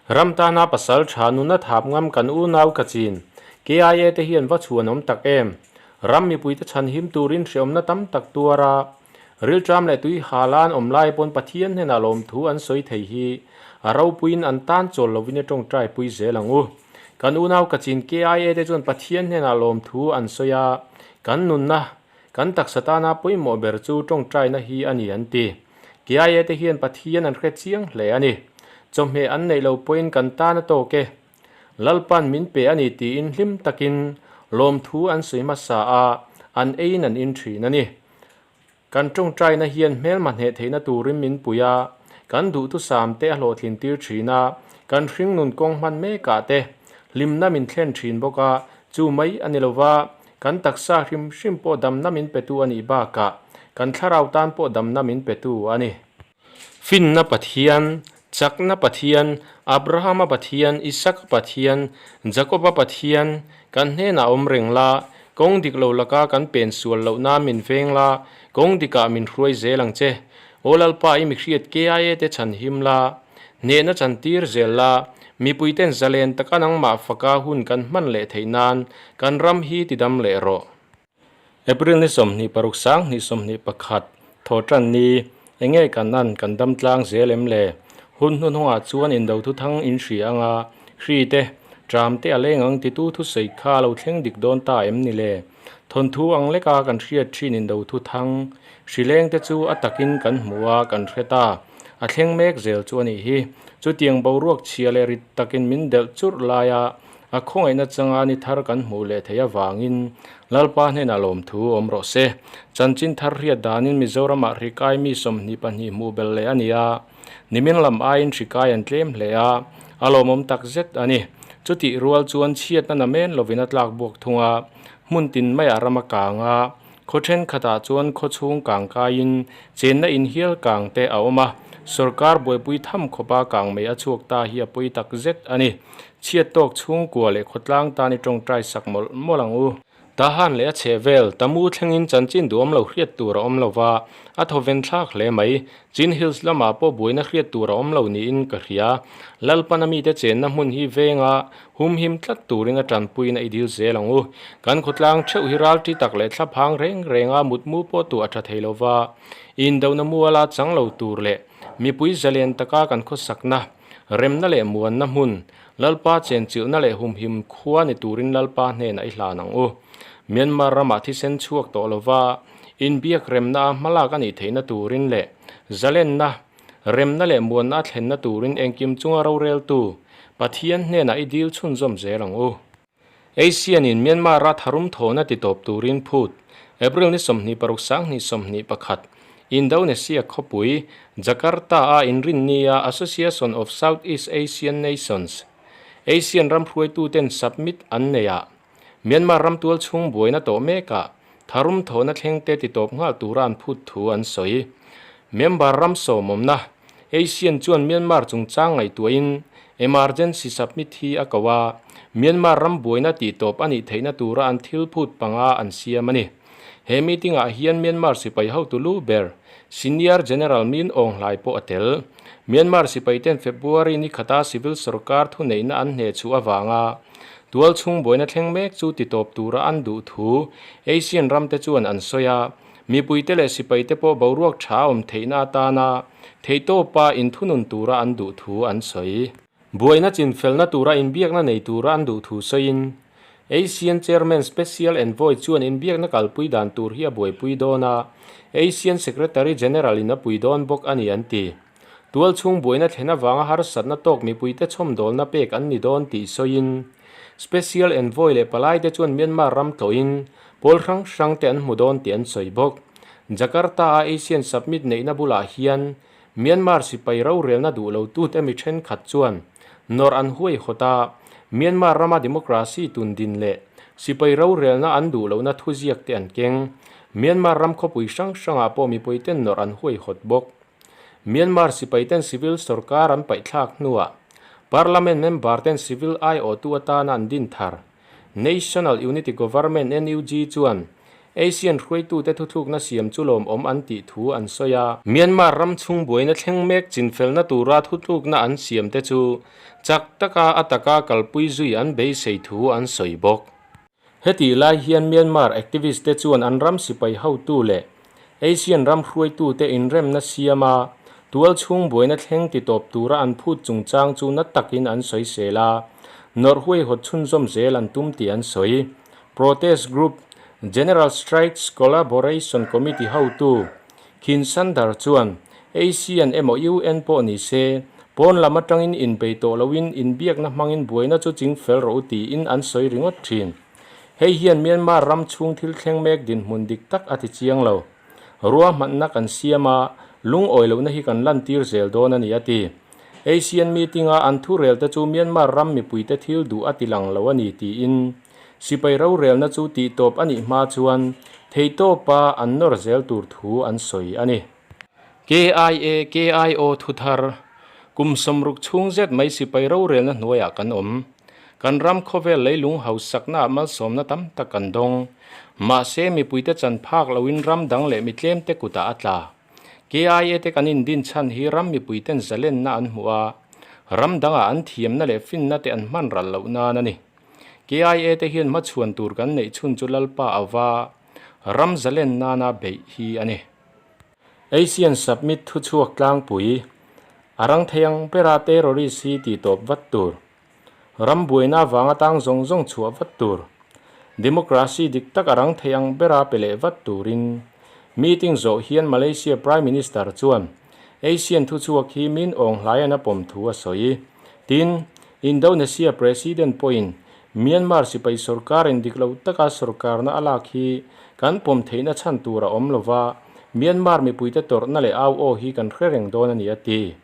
Ram tana pasal tha nuna thap ngam kan unau ka chin KIA te hian va chhuan awm tak em. Ram mipuite chhan him turin hreawmna tam tak tuar a, rilṭam leh tui halan awm lai pawn Pathian hnenah lawmthu an sawi thei hi a ropuiin an tan chawl lovin i ṭawngṭai pui zel ang u. Kan unau ka chin KIA te chuan Pathian hnenah lawmthu an sawi a, kan nunna, kan taksa tana pawimawh ber chu ṭawngṭaina hi a ni an ti. KIA te hian Pathian an hre chiang hle a ni. Chawhmeh an neih lo pawhin kan tan a tawk e. Lalpan min pe a ni tiin hlim takin lawmthu an sawi hmasa a, an eiin an in thin a ni. Kan tawngtaina hian hmelma hneh theihna turin min pui a, kan duhthusam te a hlawhtlin tir thin a, kan hringnun kawng hman mekah te hlimna min thlen thin bawk a, chu mai a ni lova, kan taksa hrim hrim pawh damna min petu a nih bakah kan thlarau tan pawh damna min petu a ni. Finna Pathian, Chakna Pathian, Abrahama Pathian, Isaka Pathian, Jakoba Pathian, kan hnenah awm reng la, kawng dik lo laka kan pen sual loh nan min veng la, kawng dikah min hruai zel ang che. Aw Lalpa i mihriat KIA te chhan him la, hnehna chan tir zel la, mipuiten zalen taka nangmah faka hun kan hman leh theih nan kan ram hi tidam leh rawh. April ni 26 sang 21 thaw tan ni, enge kan an kan dam tlang zel em le? Hun hnuhnawngah chuan indo thu thang in hria anga, hri te, tram te a leng ang titu thusawi kha lo thleng dik dawn ta em ni le? Thawnthu ang leka kan hriat thin indo thu thang, hri leng te chu a takin kan hmu a, kan hre ta. A thleng mek zel chu a nih hi. Chutiang boruak chhia leh rit takin min delh churh laia A khawngaihna changa ni thar kan hmuh leh theih avangin Lalpa hnenah lawmthu awm rawh se. Chanchin thar hriat danin Mizoramah hrikai mi 22 hmuh belh leh a ni a, nimin lam aiin hrikai an tlem hle a, a lawmawm tak zet a ni. Chutih rual chuan chhiatna namen lovin a tlak buak thung a, hmun tin maiah ram a kang a, Khaw thenkhatah chuan khaw chhung kang kaiin chenna in hial kang te a awm a, sorkar buaipui tham khawpa kang mai a chhuak ta hi a pawi tak zet a ni. Chhiat tawk chhungkua leh khawtlang tan i tawngtai sak mawlh mawlh ang u. Tahan leh a chheh vel, Tamu thlengin chanchin duhawm lo hriat tur a awm lo va, a thawven thlak hle mai. Chin Hills lamah pawh buaina hriat tur a awm lo niin ka hria. Lalpana mite chenna hmun hi venga humhim tlat turin a tanpuiin a i dil zel ang u. Kan khawtlang theuh hi ralṭi tak leh thlaphang reng renga mutmu pawh tuah a ṭha thei lo va, indohna muala chang lo tur leh mipui zalen taka kan khawsakna, remna leh muanna hmun, Lalpa chenchilhna leh humhim khua ni turin Lalpa hnenah i hlan ang u. Myanmar ramah thisen chhuak tawh lo va, inbiak remna a hmalak a nih theihna turin leh zalenna, remna leh muanna a thlenna turin engkim chunga roreltu Pathian hnenah i dil chhunzawm zel ang u. ASEAN-in Myanmar-a tharum thawhna titawp turin phut April ni 26 sang 21, Indonesia khawpui Jakarta-a inrinnia Association of Southeast Asian Nations, ASEAN ram hruaituten submit an neihah Myanmar ram tual chhung buaina tawh mekah tharum thawhna thlengte titawp nghal tura an phut thu an sawi. Member ram sawmawmna ASEAN chuan Myanmar chungchang ngaihtuahin emergency submit hi a ko a, Myanmar ram buaina tihtawp a nih theihna tura an thil phut panga an siam a ni. He meeting-ah hian Myanmar sipai hotu lu ber Senior General Min Aung Hlaing pawh a tel. Myanmar sipaiten February ni khata civil sorkar thuneihna an hneh chhuah avanga tual chhung buaina thleng mek chu titawp tura an duh thu ASEAN ramte chuan an sawi a, mipuite leh sipaite pawh boruak tha awm theihna atana theihtawpa inthunun tura an duh thu an sawi. Buaina chinfelna tura inbiakna nei tura an duh thu sawiin ASEAN Chairman Special Envoy chuan inbiakna kalpui dan tur hi a buaipui dawn a, ASEAN Secretary General in a pui dawn bawk a ni an ti. Tualchhung buaina thlen avanga harsatna tawk mipuite chhawmdawlna pek an ni dawn tih sawiin Special Envoy leh palaite chuan Myanmar ram tlawhin pawl hrang hrangte an hmu dawn tih an sawi bawk. Jakarta-a ASEAN Summit neihna bulah hian Myanmar sipai rorelna duh lo tute mi thenkhat chuan nawrh an huaihawt a, Myanmar rama democracy tun din leh sipai rorelna an duh lohna thuziak te an keng. Myanmar ram khawpui hrang hrangah pawh mipuiten nawrh an huaihawt bawk. Myanmar sipaiten civil sorkar an paihthlak hnuah Parliament member ten civil aiawhtu atana an din thar National Unity Government, NUG, chuan ASEAN hruaitute thuthlukna siam chu lawmawm an tih thu an sawi a. Myanmar ram chhung buaina thleng mek chinfelna tura thutlukna an siamte chu chak taka a taka kalpui zui an beisei thu an sawi bawk. Hetih lai hian Myanmar activist te chuan an ram sipai hotu leh ASEAN ram hruaitute inremna siama tualchhung buaina thleng titawp tura an phut chungchang chu na takin an sawisel a, nawrh huaihawt chhunzawm zel an tum tih an sawi. Protest group General Strikes Collaboration Committee hotu Khin Sandar chuan ASEAN emaw UN pawh ni se, pawn lam atangin inbei tawh loin inbiakna hmangin buaina chu chingfel rawh u tiin an sawi ringawt thin. Hei hian Myanmar ram chhung thil thleng mek dinhmun dik tak a ti chiang lo. Ruahmanna kan siam a, lungawi lohna hi kan lantir zel dawn a ni a ti. ASEAN meeting-a an thurel te chu Myanmar ram mipuite thil duh a ti lang lo a ni tiin Sipai rorelna chu tihtawp a nih hma chuan theitawpa an nawr zel tur thu an sawi a ni. KIA, KIO thuthar, Kum sawmruk chhung zet mai sipai rorelna hnuaiah kan awm. Kan ram khawvel leilung hausaknaah malsawmna tam tak kan dawng. Mahse, mipuite chan phak loin ram dang leh mitlemte kutah a tla. KIA te kan indin chhan hi ram mipuiten zalenna an hmuh a, ram dangah an thiamna leh finna te an hman ral loh nan a ni. KIA te hian hmachhuan tur kan neih chhun chu Lalpa ava ram zalen nana beih hi a ni. ASEAN Submit thuchhuak tlangpui, A rang thei ang bera terrorist hi tih tawp vat tur. Ram buaina avanga tang zawng zawng chhuah vat tur. Democracy dik tak a rang thei ang bera pe leh vat turin meeting zawh hian Malaysia Prime Minister chuan ASEAN thuchhuak hi min awng hlaian a pawm thu a sawi. Tin, Indonesia President pawhin Myanmar sipai sorkarin dik lo taka sorkarna a lak hi kan pawm theihna chhan tur a awm lova, Myanmar mipuite tawrhna leh au aw hi kan hre reng dawn a ni a ti.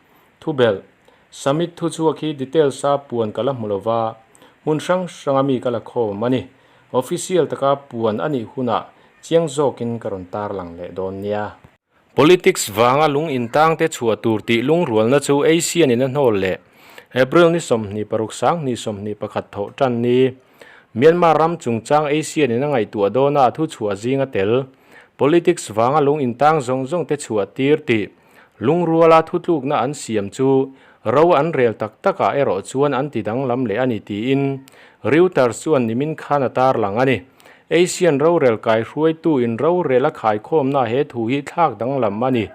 Thubelh, Summit thuchhuak hi details a puan ka la hmu lova, hmun hrang hranga mi ka la khawm a ni. Official taka puan a nih hunah chiang zawkin ka rawn tarlang leh dawn nia. Politics vanga lung intangte chhuah tur tih lungrualna chu ASEAN in a hnawl leh April ni 26 sanghnih 21 thawh tan ni. Myanmar ram chungchang ASEAN in a ngaihtuah dawna a thuchhuah zinga tel Politics vanga lung intang zawng zawng te chhuah tir tih lungruala thutlukna an siam chu ro an rel tak takah erawh chuan an ti danglam leh a ni tiin Reuters chuan nimin khan a tarlang a ni. Asian rorel kaihruaitu in rorel a khaikhawmna he thu hi thlak danglam a ni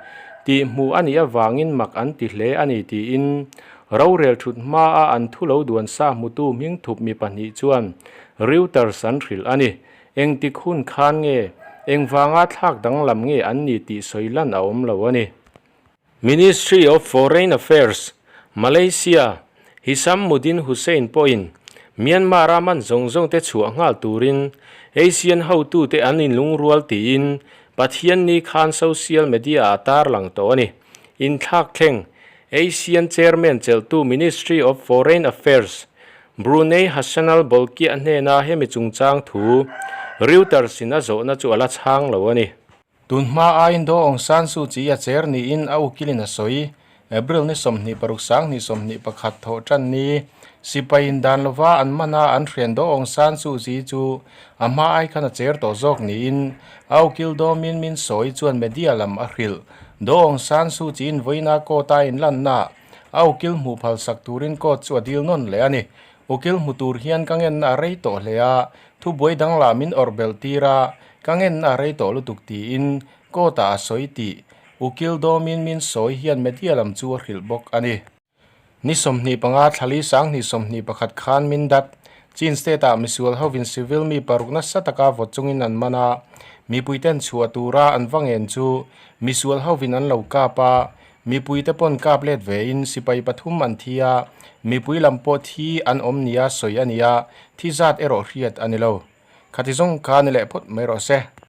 tih hmuh a nih avangin mak an ti hle a ni tiin rorel thut hmaa an thu lo duan sa hmutu hming thup mi pahnih chuan Reuters an hrilh a ni. Engtik hun khan nge engvanga thlak danglam nge an ni tih sawi lan a awm lo a ni. Ministry of Foreign Affairs, Malaysia, Hishammuddin Hussein pawhin Myanmar-a man zawng zawngte chhuah nghal turin ASEAN hotute an inlungrual tiin Pathianni khan social media-ah tarlang tawh a ni. Inthlak thleng, ASEAN Chairman chelhtu Ministry of Foreign Affairs, Brunei Hassanal Bolkiah hnena hemi chungchang thu Reuters-in a zawhna chu a la chhang lo a ni. Tun hma aiin Daw Aung San Suu Kyi a cher niin a ukilin a sawi. April ni 26 sanghnih 21 thawh tan ni sipaiin dan lova an man a an hrian Daw Aung San Suu Kyi chu a hma ai khan a cher tawh zawk niin a ukil Daw Min Min sawi chuan media lam a hrilh. Daw Aung San Suu Kyi-in vawiina court a inlanna a ukil hmuh phalsak turin court chu a dil nawn leh a ni. Ukil hmu tur hian ka ngenna a rei tawh hle a, thubuai dang lah min awrh belh tir a, ka ngenna a rei tawh lutuk tiin court ah a sawi tih Ukil Dawmin min sawi hian media lam chu a hrilh bawk a ni. Ni 25 thlali 2021 khan min dat Chin State ah misual hovin civil mi paruk nasa taka vawt chungin an man a, mipuiten chhuah tura an va ngen chu misual hovin an lo kap a, Mipuite pawn kap let vein sipai pathum an thi a, mipui lam pawh thi an awm nia sawi a ni a, thi zat erawh hriat a ni lo. Khati zawng kha ni leh phawt mai rawh se.